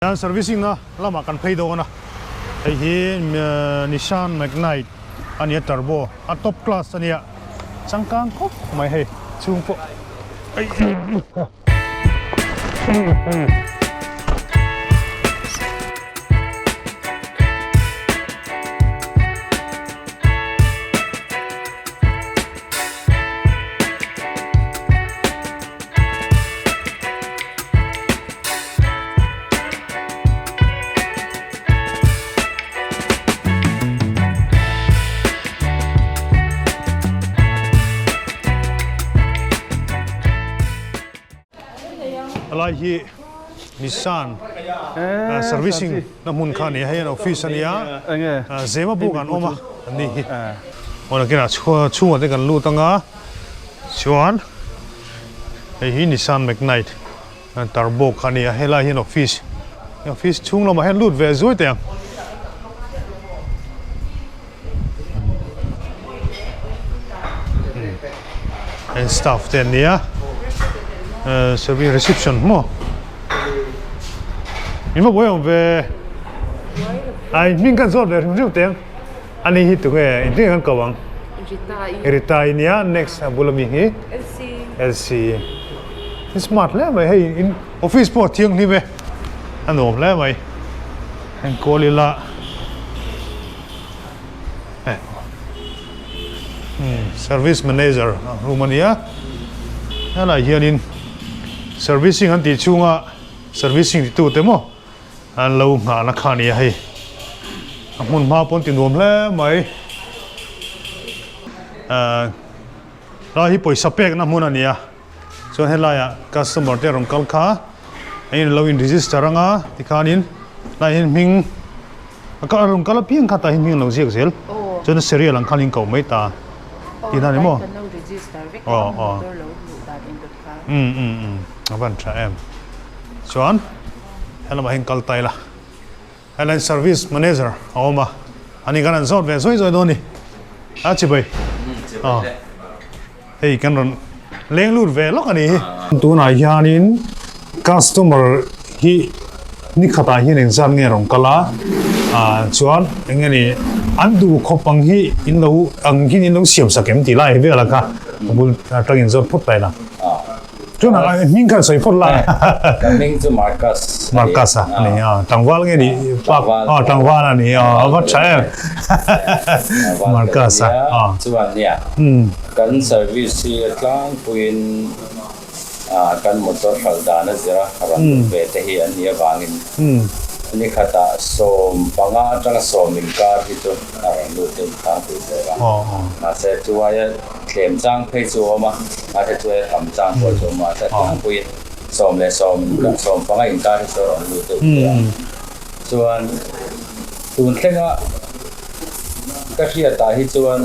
Hian servicing na lamah kan phei dawn a, hei hi Nissan Magnite a nia turbo a top class a nia changkang khawp mai hei chhung pawh. Helai hi Nissan servicing na hmun kha a ni a, hei an office a nia, Zema buk an awm a an ni hi. Aw nakinah chhungah te kan lut anga chuan hei hi Nissan Magnite. Turbo kha a ni a, helai hian office office chhung lamah hian lut ve zui teh ang. Heng staff te an ni a, service reception maw in va buai awm ve a in hming khan zawt ve hrim hrim teh ang a ni hi tunge engtin nge kan ko ang Rita i nia next a bula mi hi Elsie. I smart hle mai hei in office pawh a thianghlim e a nuam hle mai heng kawl ila eh service manager room a nia helaiah hianin servicing an tih chhunga servicing ti tute maw an lo nghahna kha a ni a hei a hmun hma pawn ti nuam hle mai ah Helai hi pawisa pekna hmun a ni a, chuan helaiah customer te rawn kal kha eng in lo in register anga tikhanin helaiah hian hming a kal a rawn kal apiang kha tah hian hming an lo ziak zel chuan serial ang khan in koh mai ta tihna a ni maw aw aw um um um a van tha em chuan helamah hian kal ta ila. Helai service manager a awm a, ani kan han zawt ve zawi zawi dawn a ni. A chibai. Aw. Hei kan rawn leng lut ve lawk a ni hi. Tunah hianin customer hi ni khatah hian engzat nge rawn kal a, ah chuan eng nge ni an duh khawp ang hi in lo ang hian in lo siam sak em tih lai vel a kha a bul atangin zawt phawt ta ila. Tunah hming khan sawi phawt la. Ka hming chu Marcus. Marcus a ni a, tlangval nge ni? Tlangval. Aw tlangval a ni a, a va tha em. Marcus a. Chuan nia, kan service hi a tlangpuiin kan motor hralh dan a zir a, rawn lut ve te hi an nih avangin nikhatah 15 atanga 20 inkar hi chu a rawn lut deuh tlangpui zel a. Mahse chu aia Thlem chang phei chu a awm a, mahse chu aia tam chang pawh chu a awm a, a tlangpuiin 10 leh 15 inkar hi chu a rawn lut deuh hle a. Chuan tun thlenga ka hriatah hi chuan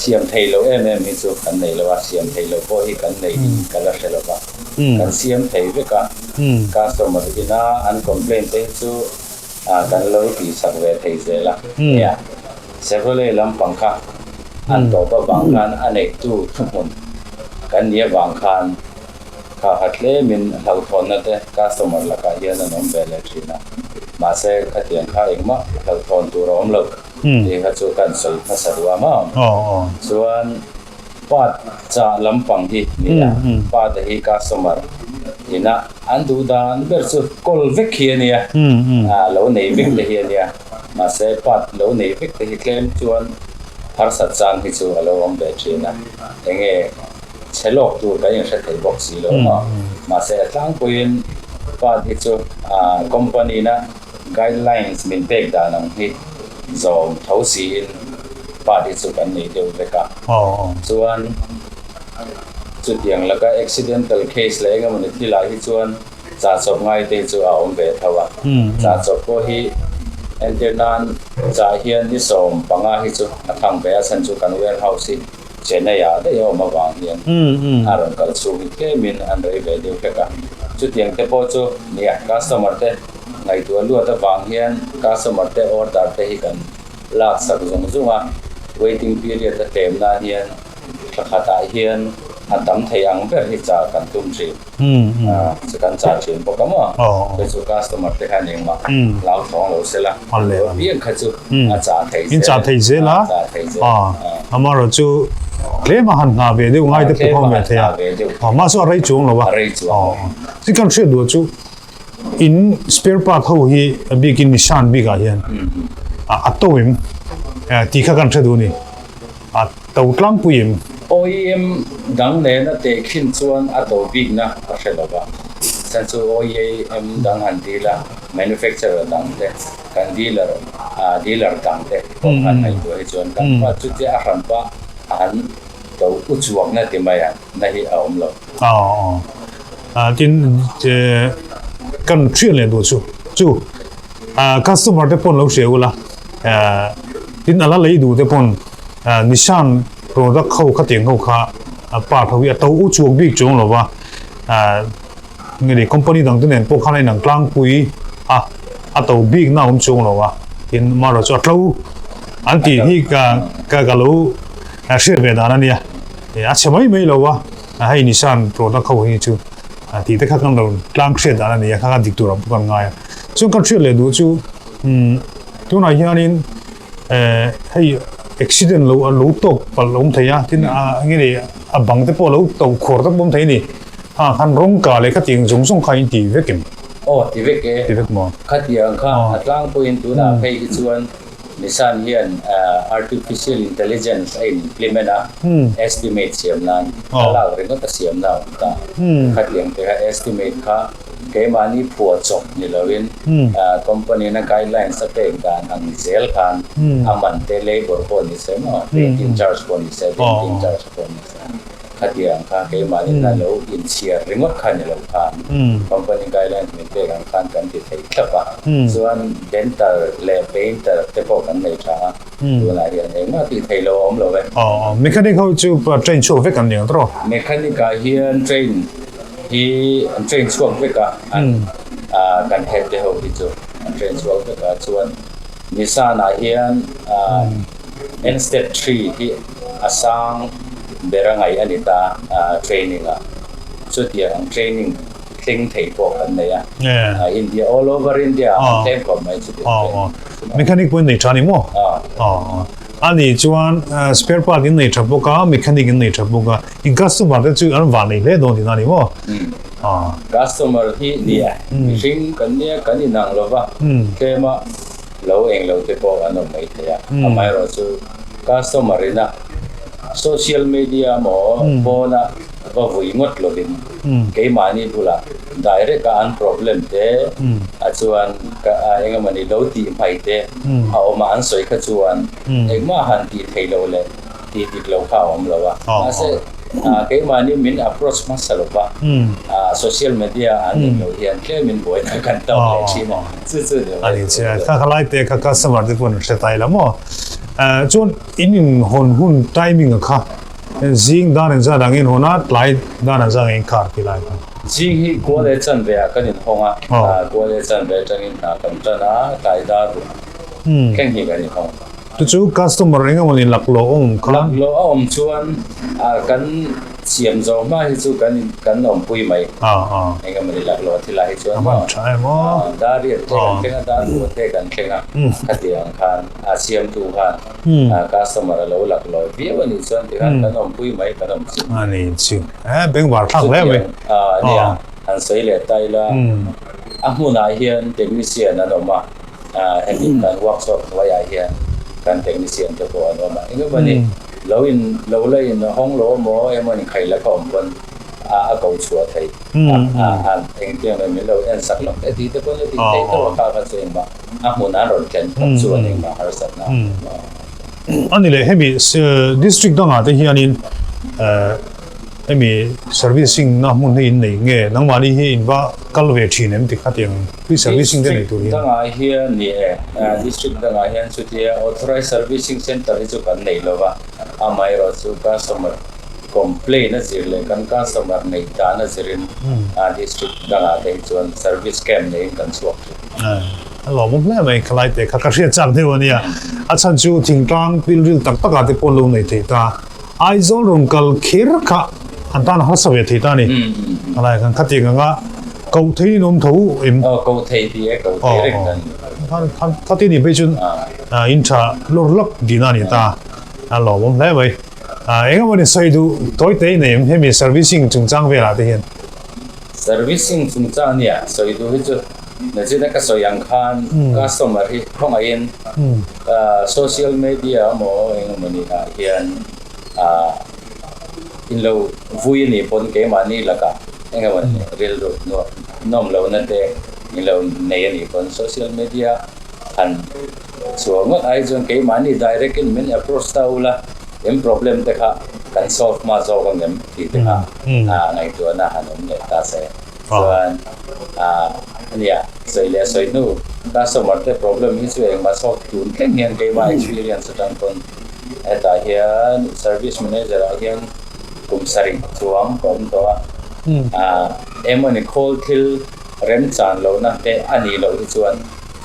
siam thei lo em em hi chu kan nei lo a, siam thei lo pawh hi kan nei in ka la hre lo va, kan siam thei vek a, customer ina an complaint te hi chu kan lo tihsak ve thei zel a, nia. Chevrolet lampang kha an tawp avang khan a neihtu thuhmun kan nih avang khan kha kha tlemin hlauhthawnna te customer lakah hian an awm ve leh thin a, mahse khatiang kha engmah hlauhthawn tur a awm lo tih kha chu kan sawi hmasa duh a maw? Chuan part chah lampang hi ni a, part hi customer ina an duh dan ber chu kawl vek hi a nia, lo nei vek te hi a nia. Mahse, part lo nei vek te hi tlem chuan harsat chang hi chu a lo awm ve thin a, enge chhe lawk tur kan inhre thei bawk si lo maw? Mahse, a tlangpuiin part hi chu company na guidelines min pek dan ang hi zawm tho siin part hi chu kan nei deuh vek a. Chuan chutiang laka accidental case leh engemawni thilah hi chuan Chah chawp ngai te chu a awm ve tho a, chah chawp pawh hi entir nan chah hian ni 15 hi chu a thang ve a, chhan chu kan warehouse hi Chennai ah daih a awm avang hian a rawn kal chhung hi tlemin an rei ve deuh hlek a, chutiang te pawh chu nia customer te ngaihtuah luat avang hian customer te order te hi kan lak sak zung zung a, waiting period a tlem nan hian thla khatah hian. A tam thei ang ber hi chah kan tum thin. Chu kan chah thin bawk a maw? Chu chu customer te khan engmah hlauthawng lo se la, piang kha chu a chah thei zel. In chah thei zel a, amaherawh chu tlem a han nghah ve deuh ngai te pawh a awm ve thei a, mahse a rei chuang lo a. Chu kan hriat duh chu in spare part ho hi a bikin Nissan bikah hian a to em tih kha kan hre duh a ni. A to tlangpui em? OEM dang nena tehkhin chuan a to bikna ka hre lo va, chhan chu OEM dang han deal a, manufacturer dang te, kan dealer dealer dang te pawh han ngaihtuah hi chuan kan pa chutia a hranpa a han to uchuakna ti mai ang na hi a awm lo. Aw tin kan hriat leh duh chu chu customer te pawn lo hria ula tin a la lei duh te pawn Nissan product ho khatiang ho kha part ho hi a to u chuak bik chuang lo va nge ni company dang te nen pawh khan a inang tlangpui a a to bik na awm chuang lo va tin marawh chu a tlo an tih hi ka ka lo hriat ve dan a nia a chhe mai mai lo va. Hei Nissan product ho hi chu tih te kha kan lo tlang hriat dan a ni a, kha kha dik tur ang pawh kan ngai a. Chuan kan hriat leh duh chu tunah hianin hei accident lo lo tawk palh awm thei a, tin enge ni a bang te pawh lo to khuar te pawh awm thei a ni. Ha khan rawng kah leh khatiang zawng zawng kha in ti vek em? Aw ti vek e. Ti vek maw? Khatiang kha a tlangpuiin tunah phei hi chuan Nissan hian Artificial Intelligence a in implement a, estimate siam nan thlalak ringawt a siam na a awm ta. Khatiang te kha estimate kha keimahni phuah chawp ni loin company na guidelines a pek dan ang zel khan a man te labour pawh ni se maw, painting charge pawh ni se, denting charge pawh ni se. Khatiang kha keimahni na lo inchhiar ringawt kha ni lo khan company guidelines min pek ang khan kan ti thei thlap a. Chuan dental leh painter te pawh kan nei tha a, tunah hian engmah tih theih lo a awm lo e. Aw, mechanic ho chu train chhuak vek an ni ang tawh? Mechanic ah hian train hi an train chhuak vek a, an kan head te ho hi chu an train chhuak vek a, chuan Nissan ah hian N-step 3 hi a sang ber a ngaih a ni ta training ah. Chutiang ang training thleng thei pawh kan nei a. India, all over India ah an thleng khawp mai chutiang training. Mechanic pawh in nei tha ni maw? A nih chuan spare part in nei tha bawk a, mechanic in nei tha bawk a, in customer te chu an vah nei hle dawn tihna a ni maw? Customer hi nia, mihring kan nia kan inang lo va, tlem a lo eng lo te pawh an awm mai thei a, amaherawhchu customer ina social media maw phone a va vui ngawt lovin keimahni bulah direct a an problem te a chuan ka engemawni lo tih hmai te a awm a an sawi kha chuan engmah han tih theih loh leh tih dik lo kha a awm lo a, mahse keimahni min approach hmasa lo va social media an nih loh hian tlemin buaina kan tawk leh thin a, chu chu ni mai. Ani che kha kha lai te kha customer te pawh an hre tai la maw? Chuan in in hawn hun timing a kha zing dan an zat angin hawn a tlai dan an zat angin khar ti lai kha. Zing hi kual leh chanve ah kan in hawng a, kual leh chanve atangin hna kan tan a, tlai dar ruk thleng hi kan in hawng. Chu chu customer eng emaw ni laklawh a awm kha? Laklawh a awm chuan kan siam zawh hma hi chu kan kan awmpui mai. Eng emaw ni laklawh thil ah hi chuan maw? A tha em aw. Dar riat te kan thleng a, dar ruah te kan thleng a, khatiang khan a siamtu khan customer a lo laklawh viau a nih chuan tikhan kan awmpui mai kan awm chu. A ni chu. Bengvar thlak hle mai. Chutiang nia han sawi leh ta ila a hmunah hian technician an awm a. Hemi kan workshop hnuaiah hian kan technician te pawh an awm a, eng emaw ni lo in lo la in hawng lo maw emaw ni khaih la ka awm pawn a a ko chhuah theih a a engtiang leh min lo en sak lawk e tih te pawn a tih theih deuh a kha kha chu engmah a hmun an rawn thlen phawt chuan engmah harsatna a awm lo. A ni leh hemi district dangah te hianin Hemi servicing na hmun hi in nei nge? Nangmahni hi in va kal ve thin em ti khatiang free servicing te nei tur hian? District dangah hian ni e, district dangah hian chutia authorized servicing center hi chu kan nei lo va, amaherawhchu customer complaint a zir leh kan customer neih dan a zirin district dangah te hi chuan service camp neiin kan chhuak thin. A lawmawm hle mai khalai te kha ka hriat chak deuh a nia, a chhan chu thingtlang pilril tak takah te pawh lo nei thei ta. Aizawl rawn kal kher kha an tan a harsa ve thei ta a ni. Helai kan khatiang anga koh thei in awm tho em? Aw koh thei ti e, koh thei reng kan ni. Khan khati ni phei chuan in tha lawr lawk dihna a ni ta, a lawmawm hle mai. Eng emaw ni sawi duh tawi te i nei em hemi servicing chungchang velah te hian? Servicing chungchang nia sawi duh hi chu nachina ka sawi ang khan customer hi khawngaihin social media emaw eng emaw ni ah hian in lo vui a nih pawn keimahni lakah eng emaw ni rilru nawm lohna te in lo nei a nih pawn social media han chhuah ngawt ai chuan keimahni direct in min approach ta ula em problem te kha kan solve hma zawk ang em tih te kha ngaihtuahna han awm leh ta se chuan ania sawi leh sawi hnu customer te problem hi chu engmah solve tun thleng hian keimah experience atang pawn Hetah hian service manager ah hian kum sarih chuang ka awm tawh a, emawni khawl thil remchan lohna te a nih loh hi chuan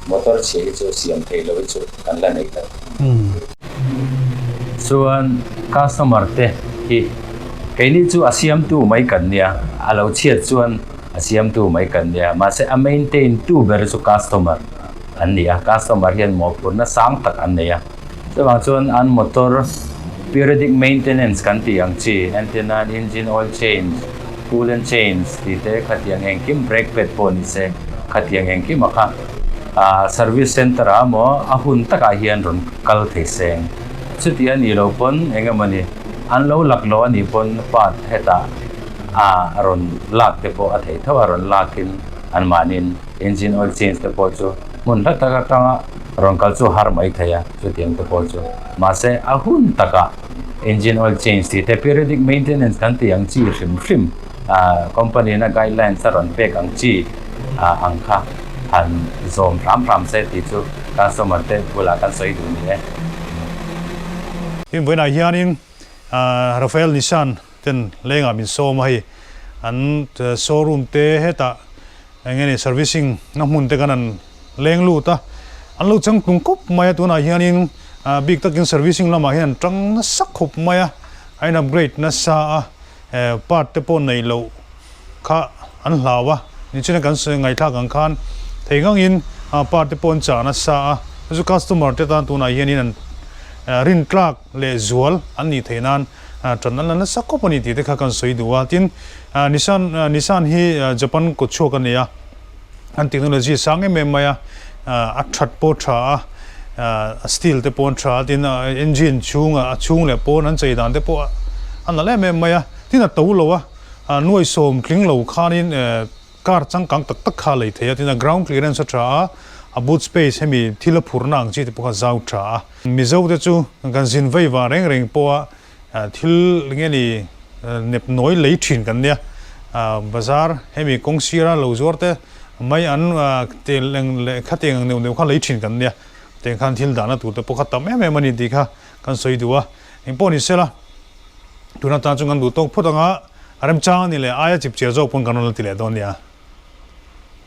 motor chhia hi chu siam theih loh hi chu kan la nei lo. Chuan customer te hi keini chu a siamtu mai kan nia, a lo chhiat chuan a siamtu mai kan nia, mahse a maintain tu ber chu customer an ni a, customer hian mawhphurhna sang tak an nei a. Chuvang chuan an motor periodic maintenance kan tih ang chi, entirnan engine oil change, coolant change tih te khatiang engkim brake pad pawh ni se khatiang engkim a kha ah service centre ah emaw a hun takah hian rawn kal thei seng. Chuti a nih loh pawn eng emaw ni an lo lak loh a nih pawn part hetah ah rawn lak te pawh a thei tho a, rawn lakin anmahniin engine oil change te pawh chu hmun hla tak atanga Rawn kal chu har mai thei a, chutiang te pawh chu. Mahse, a hun takah engine oil change tih te, periodic maintenance kan tih ang chi hrim hrim, company na guidelines a rawn pek ang chi ang kha han zawm hram hram se tih chu customer te bulah kan sawi duh ni e. Tin, vawiinah hianin Rafael Nissan ten lengah min sawm a, hei an showroom te hetah Eng nge ni servicing na hmun te kan an leng lut a, an lo chang tlung khawp mai a, tunah hianin bik takin servicing lamah hian an tang nasa khawp mai a, a in upgrade nasa a, part te pawh nei loh kha an hlau a, nichina kan ngaihthlak ang khan thei ngangin part te pawh an chah nasa a, chu customer te tan tunah hianin an rintlak leh zual an nih theih nan Ṭan an la nasa khawp a ni tih te kha kan sawi duh a. Tin, Nissan, Nissan hi Japan kawtchhuak a ni a, an technology a sang em em mai a, a ṭhat pawh a ṭha a, a steel te pawh an ṭha a, tin engine chhunga a chhung leh pawn an chei dan te pawh a nalh em em mai a. Tin, a to lo a, nuaisawm tling lo khanin Car changkang tak tak kha a lei thei a, tin a ground clearance a tha a, a boot space hemi thil a phurna ang chi te pawh kha zau tha a. Mizo te chu kan zin vei vang reng reng pawh a thil nge ni nep nawi lei thin kan nia, bazar hemi kawng sira lo zuar te mai an tel eng leh khatiang ang neuh neuh kha lei thin kan nia, tiang khan thil dahna tur te pawh kha tam em em a ni tih kha kan sawi duh a, engpawh ni sela tuna tan chu kan duh tawk phawt anga remchang a ni leh aia chipchiar zawk pawn kan rawn la ti leh dawn nia.